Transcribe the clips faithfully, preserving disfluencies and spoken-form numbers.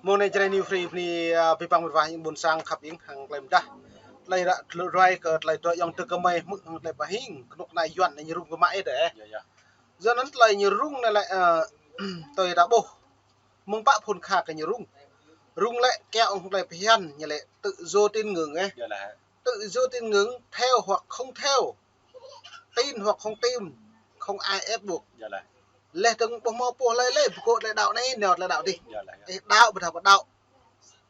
Mơ̆ng anai Jrai New Free bơni, a, abih bang mơnuih ƀing ƀôn sang khăp ing hăng tơlơi mơdah. Tơlơi ră ruai kơ tơlơi dŏ ayŏng adơi gơmơi hmư̆ hăng tơlơi pơhing kơnuk kơna Yuan anai ñu rŭng kơ mă ih dêh. Yơh, yơh. Yua anŭn tơlơi ñu rŭng anai lĕ, ơ, tui ta ƀuh. Mơ̆ng pă phŭn kha kơ ñu rŭng. Rŭng lĕ kiaŏ hăng tơlơi phiăn ñu lĕ tự do tín ngưỡng ĕ. Yơh lah. Tự do tín ngưỡng, theo hoặc không theo, tin hoặc không tin, không ai ép buộc. Yơh lah. Leh tơ̆ng ƀuh mơ̆ pô lơi lơi, pơkŏ tơlơi đaŏ anai, nao tơlơi đaŏ adih. Yơh lah, yơh. Ih đaŏ ƀu đaŏ,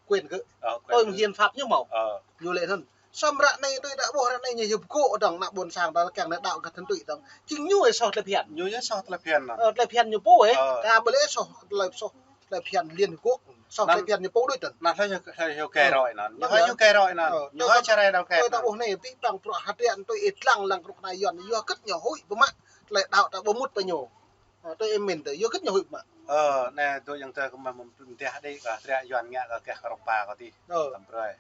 quyền kơ. Ơ, quyền kơ. Tôi hiến pháp ñu mơ̆. Ơ. Ñu lĕ anŭn. Samơ̆ ră anai tui ta ƀuh ră anai ñu hiu pơkŏ dơ̆ng ană ƀôn sang ta kiăng nao đaŏ kơ thăn tui dơ̆ng. Jing ñu ih soh tơlơi phiăn. Ñu ih soh tơlơi phiăn anŭn. Ơ, tơlơi phiăn ñu pô ĕ. Ơ. Kơ ƀu lĕ soh tơlơi soh. Tơlơi phiăn Liên Hợp Quốc, soh tơlơi phiăn ñu pô đôč tơ̆n. Anŭn lĕ ñu, ñu kơ roi anŭn. Ñu hơi ñu kơ roi anŭn. Ñu hơi čơrai đaŏ kơ. Tui ta ƀuh anai, abih bang bruă hơdră tui ih lăng lăng kơnuk kơna Yuan, yua hơget ñu huĭ pơmă tơlơi đaŏ ta ƀu mŭt pơ ñu. Ơ, tui ih mĭn tơ, yua hơget ñu huĭ pơmă. Ơ, anai tui ayŏng adơi kơ mă mơ̆ tơdah đĭ kơ hơdră Yuan ngă kơ gah kơ rŏng ba kơ adih. Ơ. Tăm brơi.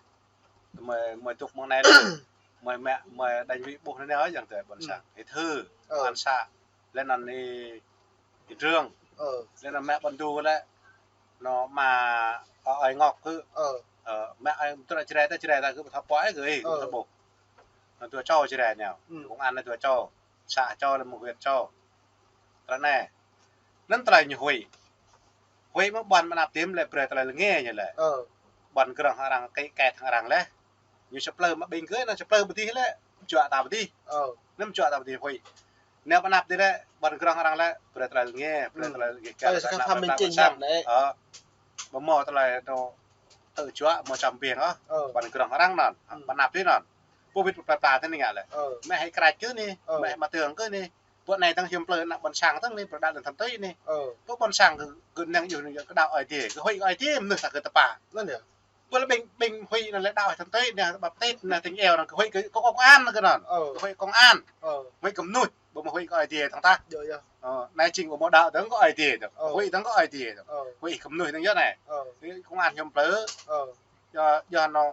Mơi, mơi dŏ mơ̆ng anai lĕ. Mơi mă, mơi đánh vị ƀuh anai ayŏng adơi ƀôn sang. Ih thư, ơ, an sa. Lĕ anŭn ih Ih Trương. Ơ. Lĕ anŭn mă ƀôn du lĕ. Anŭn mă, ơ, ơi Ngọc kơ. Ơ. Ơ, mă ơi tơlơi Jrai ta, Jrai ta kơ ƀu thâo pô ih kơ ih, ơ, ƀu thâo ƀuh. Anŭn dua čô Jrai anai. Ừ. Công an anŭn dua čô. Xã čô lĕ mơ̆ng huyện čô. Tơlơi anai. Anŭn tơlơi ñu huĭ. Huĭ mơ̆ ƀôn ƀôn anăp tim lĕ brơi tơlơi lêng ñu lĕ. Ơ. Ƀôn grŏng hăng arăng kĕ kĕt hăng arăng lĕ. Ñu sơplơ mă ƀing kơ, anŭn sơplơ pơdih lĕ, juă ta pơdih. Ơ. Anŭn juă ta pơdih huĭ. Anai ƀôn anăp tim lĕ, ƀôn grŏng arăng lĕ, brơi tơlơi lêng, brơi tơlơi lêng kơ. Ơ, sa kha tham minh chênh sang. Ơ. Ƀu mơ̆ tơlơi tơ, tơ juă, mơ̆ čăm biêng, ơ. Ơ. Ƀôn grŏng arăng anŭn, ƀôn anăp tim anŭn. Pô wĭt pơpla pla tơ anai ngă lĕ. Ơ. Mă hơi krach kơ anai, ơ, mă hơi mă tơ̆ng kơ anai. Pô anai tơ̆ng hiư̆m plư ană ƀôn sang tơ̆ng anai, pơđaŏ lăm thăn tui anai. Ơ. Pô ƀôn sang kơ, kơ năng yua kơ đaŏ Ơi Adai, kơ huĭ kơ Ơi Adai, mơnuih ta kơ tơpă. Anŭn yơh. Ƀu lĕ ƀing, ƀing huĭ anŭn lĕ đaŏ thăn tui, anai ƀaptit, anai tơ̆ng eo anŭn kơ huĭ kơ, kơ công an kơ anŭn. Ơ. Kơ huĭ công an. Ơ. Huĭ kơ mơnuih, ƀu mơ̆ huĭ kơ Ơi Adai thâo tah. Yơh, yơh. Ơ, anai jing ƀu mơ̆ đaŏ tơ̆ng kơ Ơi Adai tơ̆ng. Ơ. Huĭ tơ̆ng kơ Ơi Adai tơ̆ng. Ơ. Huĭ kơ mơnuih tơ̆ng yơh anai. Ơ. Huĭ công an hiư̆m plư. Ơ. Yua, yua anŭn.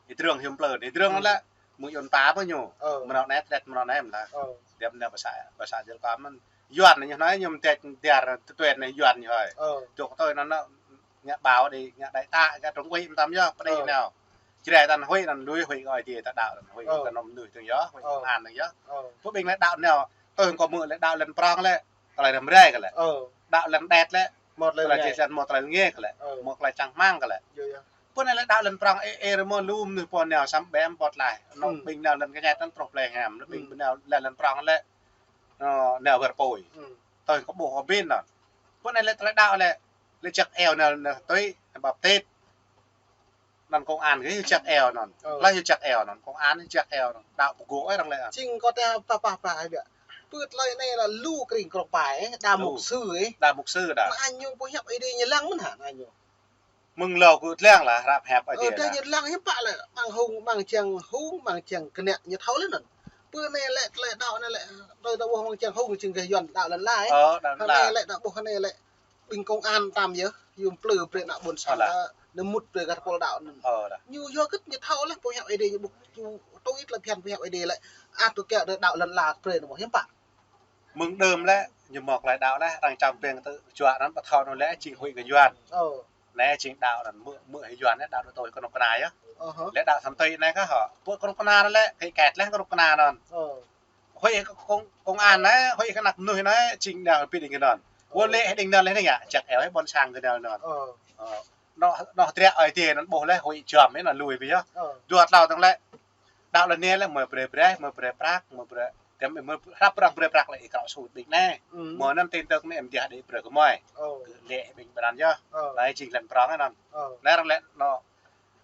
Ih Trương hiư̆m plư, Ih Trương lĕ. Mơ̆ng Yuan ta pơ ñu. Ơ. Mơnơ̆ng anai, tret mơnơ̆ng anai mơ̆n lah. Ơ. Điăm anai pơsă, pơsă jil kơmăn. Yuan anai ñu anai ñu mơ̆n tret tiar tơtuên anai Yuan ñu hơi. Ơ. Dŏ tui anŭn anŭn ngă báo đi, ngă đại tá, ngă trung úy mơtam yơh, pơđĭ nao. Jrai ta huĭ anŭn lui huĭ kơ Ơi Adai ta đaŏ anŭn huĭ kơ nŏm mơnuih tơ̆ng yơh, huĭ công an tơ̆ng yơh. Ơ. Pô ƀing lĕ đaŏ nao, tui kơ mơ̆ lĕ đaŏ lŏn prŏng lĕ, tơlơi răm rai kơ lĕ. Ơ. Đaŏ lŏn đet lĕ, mơ̆ tơlơi lĕ. Tơlơi čih lĕ mơ̆ tơlơi lĕ kơ lĕ. Ơ. Mơ̆ tơlơi čang hmang kơ lĕ. Yơh, yơh. Pô anai lĕ đaŏ lŏn prŏng ê, ê rơmô lu mơnuih pô nao săm ƀem ƀô̆t laih. Anŭn ƀing nao lŏn kơñet anŭn truh plei hiam, ƀing nao lŏn, lŏn prŏng lĕ. Anŭn nao wơr pui. Tui kơ ƀuh kơ ƀing anŭn. Pô anai lĕ tơlơi đaŏ lĕ, lĕ ček eo nao, nao tui, ƀaptit. Anŭn công an kơ ček eo anŭn. Ơ. Lĕ ček eo anŭn, công an ček eo anŭn. Đaŏ pơgŏ ơi arăng lĕ. Jing kơ ta pah pah pah ai biă. Pơ tơlơi anai lĕ lu kring krŏng pai, đa mục sư ơi. Đa mục sư đa. Mă anai ñu pô hiăp Ơi Adai ñu lăng mơ̆n hă, anai ñu. Mơ̆ng hlâo kơ lăng lah, hrăp hiăp Ơi Adai. Ơ, ñu lăng hiăp pă lĕ, ƀing hung, ƀing čang hung, ƀing čang kơnăk ñu thâo lĕ anŭn. Pơ anai lĕ, tơlơi đaŏ anai lĕ, tơlơi đaŏ ƀuh ƀing čang hung, jing kơ Yuan đaŏ lŏn lai. Ơ, đaŏ lŏn lai. Anai lĕ đaŏ ƀuh anai lĕ, ƀing công an tam yơh, yua plư brơi ană ƀôn sang ta, nao mŭt brơi kơ tơpul đaŏ anŭn. Ơ, đaŏ. Ñu yua hơget ñu thâo lĕ, pô hiăp Ơi Adai ñu ƀuh, tui tơlơi phiăn pô hiăp Ơi Adai lĕ, ăt tui kiaŏ đaŏ lŏn lai brơi anŭn ƀuh hiư̆m pă. Mơ̆ng đưm lĕ, ñu mơ̆ tơlơi đaŏ lĕ, arăng čăm biêng tơ juă anŭn ƀu thâo anŭn lĕ, jing huĭ kơ Yuan. Ơ. Anai jing đaŏ anŭn mơ̆, mơ̆ hĭ Yuan anai đaŏ tui kơnuk kơna yơh. Ơ hă. Lĕ đaŏ thăn tui anai kơ hă. Pô kơnuk kơna anŭn lĕ, kĕ kĕt lĕ kơnuk kơna anŭn. Ơ. Huĭ kơ công, công an anai, huĭ kơ anăp mơnuih anai, jing nao pĭt đing kơ anŭn. Ơ. Wơ̆t lĕ hĭ đing anŭn lĕ anai ngă, ček eo hĭ ƀôn sang kơ anŭn anŭn. Ơ. Ơ. Anŭn, anŭn hơdră Ơi Adai anŭn ƀuh lĕ, huĭ jăm hĭ anŭn lui biă yơh. Ơ. Dua tlâo tơ̆ng lĕ, đaŏ lŏn anai lĕ mơ̆ brơi brơi, mơ̆ brơi prăk, mơ̆ brơi. Tơm mơ̆ hrăp arăng brơi prăk lĕ ih krŏ sut ƀing anai. Mơ̆ anŭn tin tức anai em dah đĭ brơi kơ mơi. Ơ. Kơ lĕ ƀing ƀrăn yơh. Ơ. Lĕ jing lŏn prŏng anŭn. Ơ. Lĕ arăng lĕ anŭn,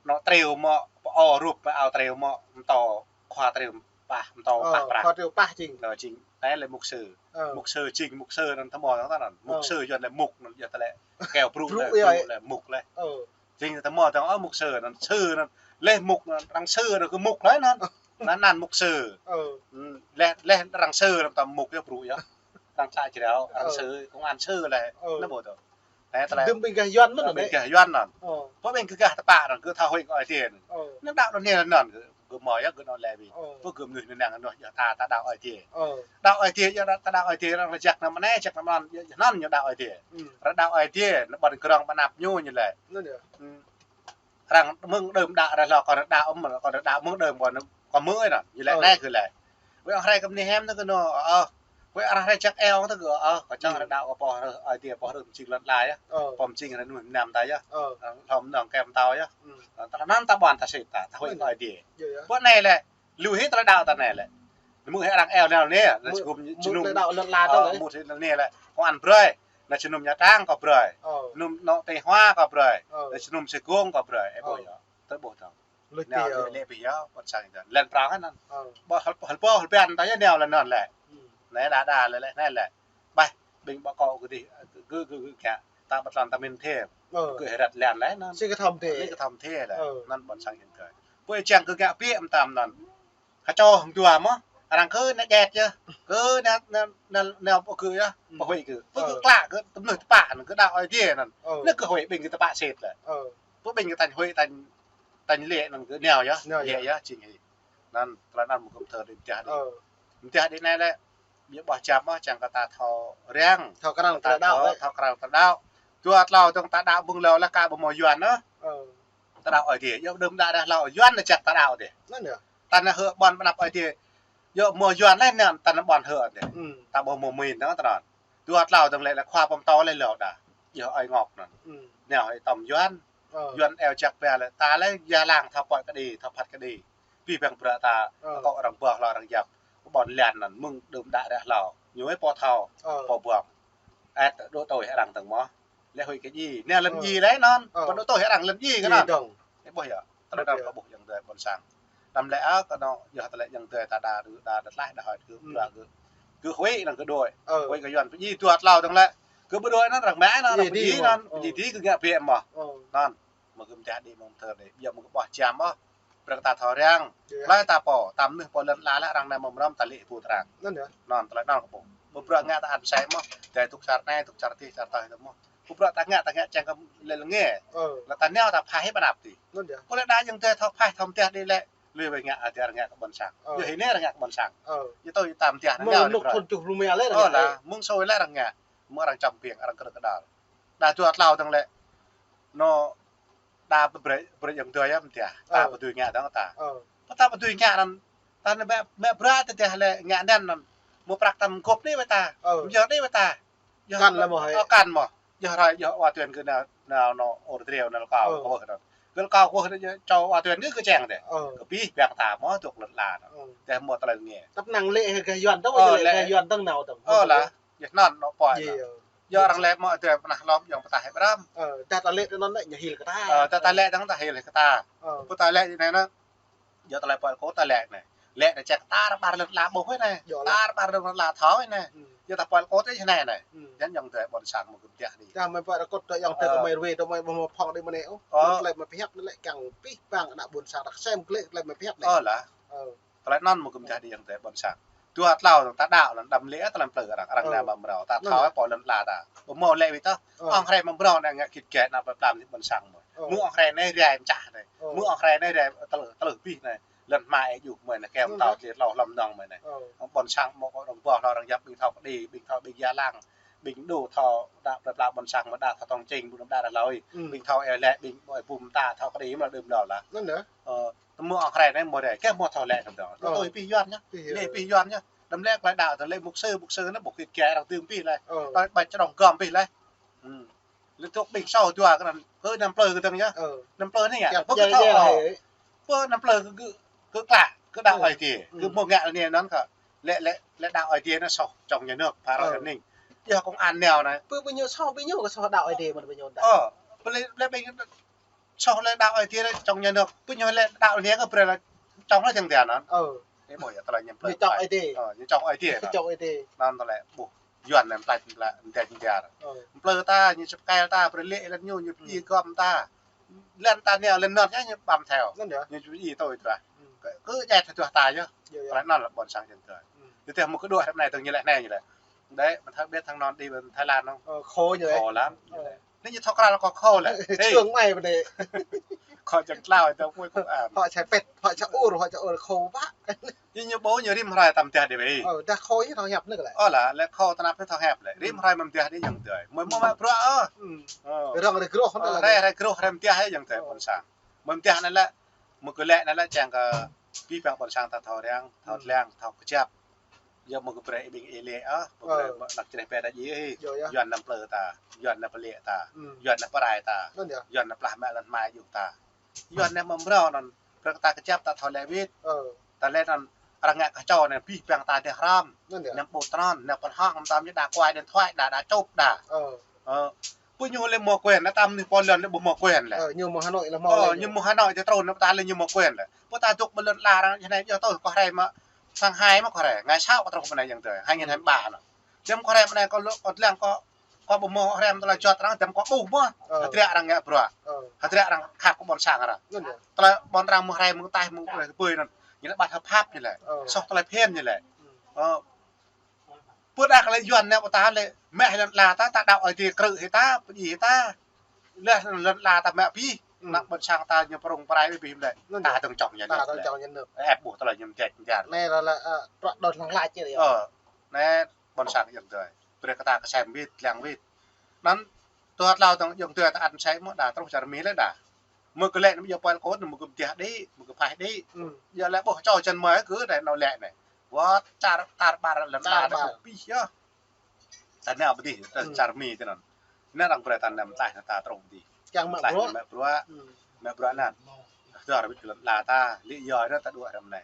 anŭn triu mơ̆, pơ-ơ rup pơ-ơ triu mơ̆, mơtô khua triu pah, mơtô pah prăk. Khua triu pah jing. Lĕ jing, anai lĕ mục sư. Ơ. Mục sư jing, mục sư anŭn tơmơ̆ anŭn. Mục sư Yuan lĕ mục anŭn, yua tơlơi keo brŭ lĕ, brŭ lĕ, mục lĕ. Ơ. Jing tơmơ̆ tơ̆ng ơ mục sư anŭn, sư anŭn, lĕ mục anŭn, arăng sư anŭn kơ mục lĕ anŭn. Anŭn, anŭn mục sư. Ơ. Lĕ, lĕ arăng sư anŭn tơm mục yơh brŭ yơh. Arăng čă jrao, arăng sư, công an sư lĕ. Ơ. Anŭn ƀu tŭ. Lĕ tơlơi. Đưm ƀing gah Yuan mơ̆n. Ơ, ƀing gah Yuan anŭn. Ơ. Pô ƀing gah tơpă anŭn, kơ thâo huĭ kơ Ơi Adai anŭn. Ơ. Anŭn đaŏ anŭn anŭn, kơ, kơ mơ̆ yơh gơ̆ nao lĕ ƀing. Ơ. Pơ gơ̆ mơnuih anai năng anŭn yơh ta, ta đaŏ Aê Diê. Ơ. Đaŏ Aê Diê yơh ta, ta đaŏ Aê Diê arăng lĕ jak anŭn mơ̆n, jak anŭn anŭn yơh đaŏ Aê Diê. Ư. Arăng đaŏ Aê Diê, anŭn ƀôn krong ƀôn anăp ñu ñu lĕ. Anŭn yơh. Ư. Arăng mơ̆ng đưm đaŏ arăng hlâo kơ arăng đaŏ ưm, kơ arăng đaŏ mơ̆ng đưm ƀôn kơ mơ̆ anŭn. Ñu lĕ. Ơ. Anai gơ̆ lĕ. Wơ̆t arăng hrơi kơ mơnuih hiam anŭn kơ anŭn, ơ. Wơ̆t arăng hrơi jak eo anŭn kơ, ơ, kơ čang. Ư. Arăng đaŏ kơ pô hrơi Aê Diê, pô hrơi pơjing lŏn ala yơh. Ơ. Pô pơjing arăng mơnuih mơnam ta yơh. Ơ. Arăng hlâo mơnơ̆ng kơ mơtao yơh. Ư. Ơ, tơlơi anŭn ta ƀuăn ta sĭt ta, ta huĭ kơ Aê Diê. Yơh, yơh. Pơ anai lĕ, lu hĭ tơlơi đaŏ ta anai lĕ. Mơ̆ hĭ arăng eo nao anai, lĕ mơ̆, jơgum mơ̆ jơnum tơlơi đaŏ lơ̆n la ta lĕ. Mơ̆ hĭ anai lĕ, công an brơi. Lĕ jơnum Nha Trang kơ brơi. Ơ. Jơnum anŏ Tây Hoa kơ brơi. Ơ. Lĕ jơnum Sài Gòn kơ brơi. Ơ. Ơ, ƀuh yơh. Tơl ƀuh tơ̆ng. Lĕ nao pi yơh. Lĕ pi yơh, ƀôn sang ta. Lĕn prong anŭn. Ơ. Ƀuh hơl, hơl ƀuh hơl ƀiă ta yơh nao lĕ anŭn lĕ. Ư. Anai đa đa lĕ lĕ anai lĕ. Ƀai, ƀing ƀu kơ gơ̆ dih, gơ̆, gơ̆, gơ̆ kiăng. Ta ƀu tơlơi ta min thê. Ơ. Gơ̆ hơrat lĕn lĕ anŭn. Sĭ kơ thâo mơ̆n thê. Sĭ kơ thâo mơ̆n thê lĕ. Ơ. Anŭn ƀôn sang jing kơ. Pơ čang gơ̆ ngă pi mơtam anŭn. Kơ čô hăng dua mơ̆, arăng kơ nao jet yơh. Kơ nao, nao, nao, nao pơ gơ̆ yơh. Ư. Pơ huĭ gơ̆. Pơ gơ̆. Ơ. Klă gơ̆, tơmơnuih tơpă anŭn, gơ̆ đaŏ Aê Diê anŭn. Ơ. Anŭn gơ̆ huĭ ƀing gơ̆ tơpă sĭt lĕ. Ơ. Pơ ƀing gơ̆ tañ huĭ tañ, tañ lĕ anŭn gơ̆ nao yơh. Nao yơh. Lĕ yơh, jing hĭ. Anŭn, tơlơi anŭn mơ̆ gơ̆ thơr đĭ mơtiah đĭ. Ơ. Mơtiah đĭ anai lĕ. Ƀiă ƀuh čăm mơ̆, čang kơ ta thâo răng. Thâo krăn ta tơlơi đaŏ, thâo, ơ. Thâo krăn tơlơi đaŏ. Dua tlâo dơ̆ng ta đaŏ ƀơ̆ng hlâo lĕ ka ƀu mơ̆ Yuan ôh. Ơ. Ta đaŏ Aê Diê, yua đưm đă đah hlâo Yuan anŭn jak ta đaŏ dih. Anŭn yơh. Ta anŭn hơ̆ ƀuăn ƀơi anăp Aê Diê. Yua mơ̆ Yuan lĕ anŭn ta anŭn ƀuăn hơ̆ dih. Ư. Ta ƀu mơ̆ min dơ̆ng ta anŭn. Dua tlâo dơ̆ng lĕ lĕ khua pơtô lĕ hlâo đah. Yua Ơi Ngọc anŭn. Ư. Nao hĭ tơm Yuan. Ơ. Yuan eo jak ƀiă lĕ ta lĕ Gia Lang thâo pơ̆i kơđi, thâo phat kơđi. Pi păng bruă ta, ơ, kơ arăng ƀuh hlâo arăng yap. Ƀôn lan anŭn mơ̆ng đưm đă đah hlâo. Ñu ơi pô thâo, ơ, pô ƀuăn. Ĕt đô tui arăng dơ̆ng mơ̆. Lĕ huĭ kơ djai. Nao lăm, ơ, djai lĕ anŭn. Ơ. Pô đô tui arăng lăm djai kơ anŭn. Djai dơ̆ng. Ih ƀuh yơh. Tơlơi anŭn, ơ, kơ ƀuh ayŏng adơi ƀôn sang. Đăm lĕ ơ kơ anŭn, yơh tơlơi ayŏng adơi ta đa, đa, đa tlaih, đa hơ̆t, gơ̆, ư, bruă gơ̆. Gơ̆ huĭ anŭn gơ̆ đuaĭ. Ơ. Huĭ kơ Yuan pơdjai dua tlâo dơ̆ng lĕ. Gơ̆ ƀu đuaĭ anŭn arăng mă anŭn, arăng pơdjai anŭn, pơdjai dih gơ̆ ngă biă mơ̆. Ơ. Anŭn. Mơ̆ gơ̆ mơtiah đĭ mơ̆ng thơr đĭ. Ƀiă mơ̆ gơ̆ ƀuh čăm ôh. Brơi ta thâo răng. Yơh. Laih ta pô, ta mơnuih pô lŏn ala lĕ arăng nao mơ̆ mrŏm ta lĕ ƀu tơrăng. Anŭn yơh. Anŭn, tơlơi anŭn kơ ƀuh. Ƀu bruă ngă ta ăn sai mơ̆. Dai tŭk čar anai, tŭk čar dih, čar tơh tơ mơ̆. Ƀu bruă ta ngă, ta ngă čang kơ lĕ lĕ ngă. Ơ. Laih ta nao ta phaih hĭ ƀơi anăp dih. Anŭn yơh. Pô lĕ đa ayŏng adơi thâo phaih, thâo mơtiah đĭ lĕ. Lui wai ngă, adai arăng ngă kơ ƀôn sang. Ơ. Yua hĭ anai arăng ngă kơ ƀôn sang. Ơ. Yua tui ta mơtiah anŭn. Mơ̆ng nao anŭn dih bruă. Thun tŭ lu mia lĕ arăng ngă. Ơ, lah, mơ̆ng sui lĕ arăng ngă. Mơ̆ arăng čăm biêng, arăng kơnơ̆ng kơđal. Đa dua tlâo dơ̆ng lĕ. Anŭn đa brơi, brơi ayŏng adơi yơh mơtiah. Ta, ơ, ƀu dưi ngă dơ̆ng ta. Ơ. Pơ ta ƀu dưi ngă anŭn. Ta anŭn mă, mă bruă tơdah lĕ ngă anŭn anŭn. Mơ̆ prăk ta mơ̆ng gŏp anai wơ̆t ta. Ơ. Mơyang anai wơ̆t ta. Yơh, kăn lĕ mơ̆ hĕ. Ơ, kăn mơ̆. Yơh rai, yơh wa tuyên gơ̆ nao, nao, nao ôr triu nao lăk kâo, ơ, kơ wơ̆t anŭn. Gơ̆ lăk kâo kơ wơ̆t anŭn, čô wa tuyên gơ̆ kơčeng dih. Ơ. Kơ pih biang ta mơ̆ dŏ lŏn ala anŭn. Ơ. Dih mơ̆ tơlơi ngă. Tăp năng lĕ gah Yuan dơ̆ng, ơ, lĕ lĕ gah Yuan dơ̆ng nao dơ̆ng. Ơ, lah. Yơh anŭn anŭn pô anŭn. Yơh. Yua arăng lĕ mơ̆ adai pơnah lŏm ayŏng pơtah hĭ ƀrăm. Ơ, dah ta lĕ anŭn lĕ ñu hil kơ ta. Ơ, dah ta lĕ dơ̆ng ta hil kơ ta. Ơ. Pô ta lĕ anai anŭn. Yua tơlơi pô kơ ta lĕ anai. Lĕ anai čang tar ƀar lŏn ala ƀuh anai. Yơh lah. Tar ƀar lŏn ala thâo anai. Ư. Yua ta pô kơ ta anai anai. Ư. Yua ayŏng adơi ƀôn sang mơ̆ gơ̆ mơtiah đĭ. Dah mơi pô rơkôt ta ayŏng adơi, ơ, kơ mơi ruai ta mơi ƀuh mơ̆ phŏng đĭ mơ̆ anai. Ơ. Ơ. Tơlơi mơi pơhiăp anai lĕ kiăng pih păng đah ƀôn sang ta sem glĕ tơlơi mơi pơhiăp anai. Ơ, lah. Ơ. Tơlơi anŭn mơ̆ gơ̆ mơtiah đĭ ayŏng adơi ƀôn sang. Dua tlâo dơ̆ng ta đaŏ anŭn đăm lĕ tơlơi plư arăng, arăng, ơ, nao mă mrâo. Ta, ơ, thâo pô lŏn ala ta. Ơ. Mơ̆ lĕ wơ̆t ta. Ơ. Ŏng hrơi mă mrâo anai ngă git gai anăp plơi pla ƀôn sang mơ̆. Ơ. Mơ̆ ŏng hrơi anai rai mơčah anai. Ơ. Mơ̆ ŏng hrơi anai rai tơlơi, tơlơi pih anai. Lŏn hmua ih djŭ mơi anai, kơ, ơ, mơtao tơlơi tlâo hlŏm nŏng mơi anai. Ơ. Ƀôn sang mơ̆ kơ arăng ƀuh hlâo arăng yap ƀing thâo kơđi, ƀing thâo ƀing Gia Lang. Ƀing đu thâo đa plơi pla ƀôn sang mơ̆ đa thâo tong čing, ƀu đa đa hlâo. Ư. Ƀing thâo eo lĕ, ƀing ƀơi bum ta thâo kơđi mơ̆ đưm hlâo lah. Anŭn yơh. Ơ. Tơ mơ̆ ŏng hrơi anai mơ̆ rai, kơ mơ̆ thâo lĕ kơ dơ̆ng. Ơ. Tui pih Yuan yơh. Pih, lĕ, ơ, pih Yuan yơh. Đăm lĕ tơlơi đaŏ, tơlơi mục sư, mục sư anŭn ƀu git gai arăng dưm pih lĕ. Ơ. Ƀai, ƀai čơđong gơ̆m pih lĕ. Ư. Lĕ tŭk ƀing sô dua kơ anŭn, kơ anăm plư kơ dơ̆ng yơh. Ơ. Anăm plư anai ngă. Kiăng pơ kơ thâo. Pơ anăm plư kơ, kơ, kơ klă, kơ đaŏ, ơ, Aê Diê. Ư. Kơ mơ̆ ngă anai anŭn kơ. Lĕ, lĕ, lĕ đaŏ Aê Diê anŭn soh trong nhà nước, phá rối an ninh. Yơh công an nao anai. Pơ, pơ ñu soh, pơ ñu kơ soh đaŏ Aê Diê mơ̆ pơ ñu đaŏ. Ơ, pơ lĕ, lĕ ƀing soh lĕ đaŏ Aê Diê lĕ trong nhà nước. Pơ ñu lĕ đaŏ anai kơ brơi lĕ trong lĕ jing dia anŭn. Ơ. Ih ƀuh yơh tơlơi ñu plư. Ñu trong Aê Diê. Ơ, ñu trong Aê Diê anŭn. Trong Aê Diê. Anŭn tơlơi ƀuh. Yuan anŭn plăč, plăč, mơ̆ djai jing dia. Ơ. Plư ta, ñu čơkăl ta, brơi lĕ lĕ ñu, ñu pơdjai gơ̆m ta. Lĕ ta nao lĕ anŭn yơh ñu ƀăm theo. Anŭn yơh. Ñu pơdjai tui tơdah. Ư. Kơ, kơ djai tơdah ta yơh. Yơh, yơh. Tơlơi anŭn lĕ ƀôn sang jing kơ. Ư. Tơdah mơ̆ kơ đuaĭ ră anai dơ̆ng ñu lĕ anai ñu lĕ. Đĕ, mơ̆ thâo ƀiă thang anŭn đĭ ƀơi Thái Lan anŭn. Ơ, khổ ñu lĕ. Khổ lắm. Ơ. Anai ñu thâo krăn kơ khổ lĕ. Ê. Sương mai ƀơi anai. Khŏ čang tlao tơ mui kŭ am. Khŏ čang pet, khŏ čang ur, khŏ čang ur khô ƀă. Ñu ñu ƀu ñu rĭm hrơi tăm teh đê wei. Ơ, dah khô ñu thâo hiăp nơ̆ lĕ. Ơ lah, lĕ khô tơnap ñu thâo hiăp lĕ. Rĭm hrơi măm teh đê yang tơi. Mui mui mă bruă ơ. Răng rê groh. Ơ, rê rê groh rê măm teh yang tơi ƀôn sang. Măm teh anai lĕ, mui kơ lĕ anai lĕ čang kơ pih păng ƀôn sang ta thâo răng, thâo lăng, thâo kơjăp. Yua mui kơ brơi ƀing ih lĕ ơ, mui brơi mă năk čreh pĕ đa ji ih. Yuan nao plư ta, yuan nao pơlĕ ta, yuan nao pơrai ta, yuan nao plah mă lăn hmai yŭ ta. Yuan nao mă mrâo anŭn, brơi kơ ta kơjăp ta thâo lĕ wĭt. Ta lĕ anŭn arăng ngă kơčô anai pih păng ta dêh hrăm. Nao ƀu trơn, nao pơhŏng mơtam ñu đa kuai điện thoại đa, đa chụp đa. Ơ. Ơ. Pơ ñu lĕ mơ̆ quyền, nao tam nih pô lŏn lĕ ƀu mơ̆ quyền lĕ. Ơ, ñu mơ̆ Hà Nội lĕ mơ̆ lĕ ñu. Ñu mơ̆ Hà Nội tơ trôn nao ta lĕ ñu mơ̆ quyền lĕ. Pơ ta dŏ ƀơi lŏn ala arăng ñu anai ñu tui kơ hrơi mă sang hai mă kơ hrơi, ngày sáu kơ truh mơ̆ anai yang tơi, hai nghìn hai mươi ba anŭn. Čem kơ hrơi mơ̆ anai kơ lŏ, kơ lăng kơ, kơ ƀu mơ̆ hrăm tơlơi juăt arăng, čem kơ ƀuh mơ̆. Hơdră arăng ngă bruă. Hơdră arăng khăp kơ ƀôn sang arăng. Tơlơi ƀôn arăng mơ̆ hrăm mơ̆ taih mơ̆ tơlơi tơpơi anŭn. Ñu lĕ ƀăt hơp hăp ñu lĕ. Soh tơlơi phiăn ñu lĕ. Ơ. Pơ đah kơ lĕ yuan nao ƀu ta lĕ, mĕ lŏn ala ta, ta đaŏ ai tiê krư̆ hĭ ta, pơdjai hĭ ta. Lĕ lŏn ala ta mă pih, nao ƀôn sang ta ñu prong prai pih lĕ. Ta tơ̆ng čŏng ñu nao. Ĕp ƀuh tơlơi ñu mơdĕč mơdjar. Anai lĕ, lĕ, ơ, prăk đôč lăng lač ñu. Ơ, anai ƀôn sang yang tơi. Brơi kơ ta kơsem wĭt, lăng wĭt. Anŭn, tơlơi tlao tơ̆ng yang tơi ta ăn sai mơ̆ đa truh čar Mi lĕ đa. Mui kơ lĕ anŭn yua pal kôn, mui kơ mơdeh đĭ, mui kơ phaih đĭ. Yua lĕ ƀuh čô čan mơi kơ anai nao lĕ anai. Wơ̆t čar tar ƀar lŏn ala ta pih yơh. Ta nao pơdih, ta čar Mi tơ anŭn. Anai arăng brơi ta nao mơtaih ta truh pơdih. Čang mă bruă. Mă bruă. Mă bruă anŭn. Dơr wĭt kơ lŏn ala ta, lĕ yua anŭn ta đuaĭ răm anai.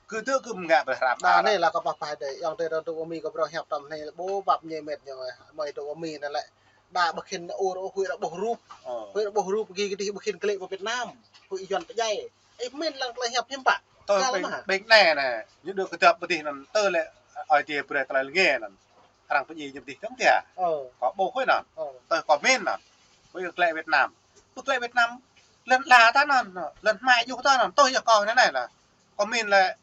Kơ tơ kơ mơngă brơi hrăm. Đa anai lah kơ pah pah đơi, yang tơi dŏ ƀơi Mi kơ brơi hiăp tăm anai, ƀu pap ñe met ñu, mơi dŏ ƀơi Mi anai lĕ. Đa ƀu khĭn ur, huĭ đa ƀuh rup. Huĭ đa ƀuh rup, gih gih ƀu khĭn kơ lĕ pơ Việt Nam. Huĭ yuan pơdjai. Ih min lăng tơlơi hiăp hiư̆m pă. Tơl ƀing anai anai, ñu dŏ kơdŏp pơdih anŭn, tơl lĕ, ơi tiê brơi tơlơi lĕ anŭn. Arăng pơdjai ñu pơdih tơ̆ng tiê. Kơ ƀuh huĭ anŭn. Tơl kơ min anŭn. Huĭ kơ lĕ Việt Nam. Pơ kơ lĕ Việt Nam. Lŏn ala ta anŭn, lŏn hmai yŭ ta anŭn. Tơl yua kơ anai anai lah. Kơ min lĕ,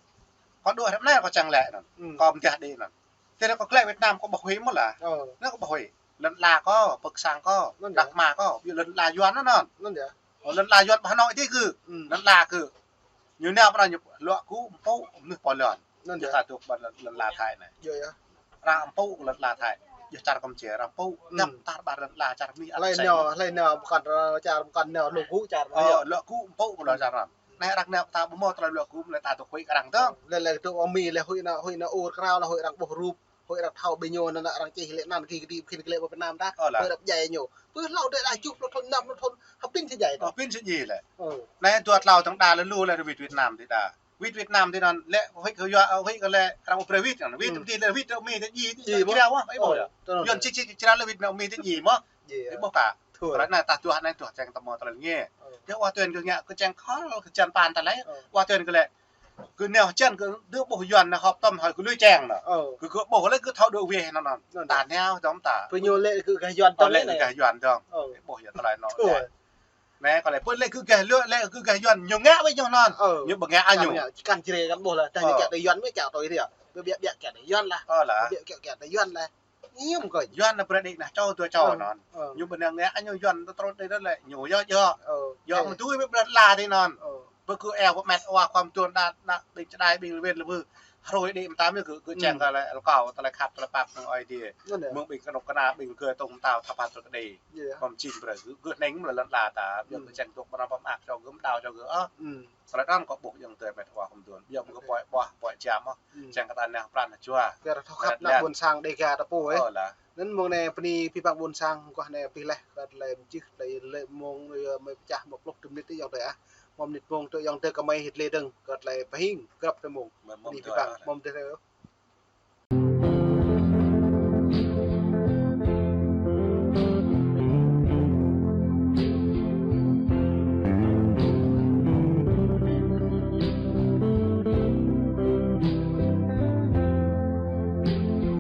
kơ đuaĭ răm anai kơ čang lĕ anŭn. Kơ mơdeh đĭ anŭn. Tơl kơ kơ lĕ Việt Nam kơ ƀuh huĭ mơ̆ lah. Anai kơ ƀuh huĭ. Lŏn ala kơ, pơ sang kơ, đah kơ ma kơ, yua lŏn ala yuan anŭn. Ơ, lŏn ala yuan ƀu Hà Nội tih kơ. Lŏn ala kơ. Ñu nao pơ anai ñu luă gŭ mpŭ mơnuih pô lŏn. Yua ta dŏ ƀơi lŏn, lŏn ala Thái anai. Arăng mpŭ lŏn ala Thái. Yua čar Kampuchia arăng mpŭ. Dăp tar ƀar lŏn ala čar Mi. Hlơi nao, hlơi nao pơkŏn, ơ, čar pơkŏn nao luă gŭ čar. Ơ, luă gŭ mpŭ kơ lŏn čar anŭn. Anai arăng nao ta ƀu mơ̆ tơlơi luă gŭ lĕ ta dŏ huĭ kơ arăng tơ̆ng. Lĕ lĕ dŏ ƀơi Mi lĕ huĭ nao, huĭ nao ur krao lĕ huĭ arăng ƀuh rup. Huĭ arăng thâo ƀing ñu anŭn arăng čih lĕ anŭn gih gih pơkĭn kơ lĕ pơ Việt Nam đa. Ơ lah. Huĭ arăng pơdjai ñu. Pơ hlâo đơi đa juh pluh thŭn, năm pluh thŭn, hơpin sơjai lĕ. Ơ, pin sơjai lĕ. Anai dua tlâo tơ̆ng đa lĕ lu lĕ wĭt Việt Nam tih đa. Wĭt Việt Nam tih anŭn lĕ huĭ kơ yua, huĭ kơ lĕ arăng ƀu brơi wĭt anŭn. Wĭt tơ̆ng tih lĕ wĭt Mi tih ji. Ji mơ̆? Ơ, tơ̆ng. Yuan čih čih čih lĕ wĭt Mi tih ji mơ̆. Ji. Ƀuh kơ. Tơlơi anai ta tuah anai tuah čang tơmơ̆ tơlơi lĕ. Yua wa tuan kơ ngă kơ čang khŏl kơ čan pan ta lĕ. Wa tuan kơ lĕ. Kơ nao čan kơ dŏ ƀuh yuan nao họp tơ̆m hơi kơ lui čang nao. Kơ kơ ƀuh lĕ kơ thâo dŏ weh nao nao. Ta nao tơ̆m ta. Pơ ñu lĕ kơ gah yuan tơ̆ng lĕ. Gah yuan tơ̆ng. Ƀuh yua tơlơi nao. Anai kơ lĕ pơ lĕ kơ gah lĕ, lĕ kơ gah yuan ñu ngă weh ñu nao. Ñu ƀu ngă ñu. Kăn jrê kăn ƀuh lah. Tah ñu kiăng tơ yuan mơ̆ kiăng tui dia. Ƀiă ƀiă kiăng tơ yuan lah. Ƀiă kiăng kiăng tơ yuan lah. Hiư̆m kơ. Yuan nao brơi đĭ nao čô dua čô nao. Ñu ƀu nao ngă ñu yuan tơ trôn đĭ đa lĕ ñu yua yua. Yua mơ̆ tui ƀiă ƀiă lah tih nao. Ƀu kơ eo ƀu met wa khua mơtuan đa, đa ƀing čơđai ƀing lĕ wĭt lĕ ƀu. Hrơi đĭ mơtam yơh kơ, kơ čang tơlơi alkao, tơlơi khăp, tơlơi pap năng ơi tiê. Mơ̆ng ƀing kơnuk kơna ƀing kơ tông tao thap hăt rơkơđi. Pơm čin brơi, kơ, kơ hneng mơ̆ lŏn ala ta, ƀiă kơ čang dŏ ƀơnam pơm ak čô gơ̆, mơdao čô gơ̆, ơ. Tơlơi anŭn kơ ƀuh yang tơi met wa khua mơtuan. Ƀiă mơ̆ kơ ƀuai ƀuah, ƀuai jam, ơ. Čang kơ ta nao pran jua. Kơ ta thâo khăp nao ƀôn sang Đêga ta pô, ơ. Ơ lah. Anŭn mơ̆ng anai bơni pih păng ƀôn sang, kơ anai pih leh, kơ tơlơi mơčih, tơlơi lĕ mơ̆ng, ơ, mơi pơčah mă pluh tơm mơnit tih yang tơi ah. Mơ̆ mơnit mơ̆ng tơ yang tơi kơ mơi hit lĕ dơ̆ng, kơ tơlơi pơhing, grăp tơ mơ̆ng. Bơni pih păng, mơ̆ mơ̆ tơ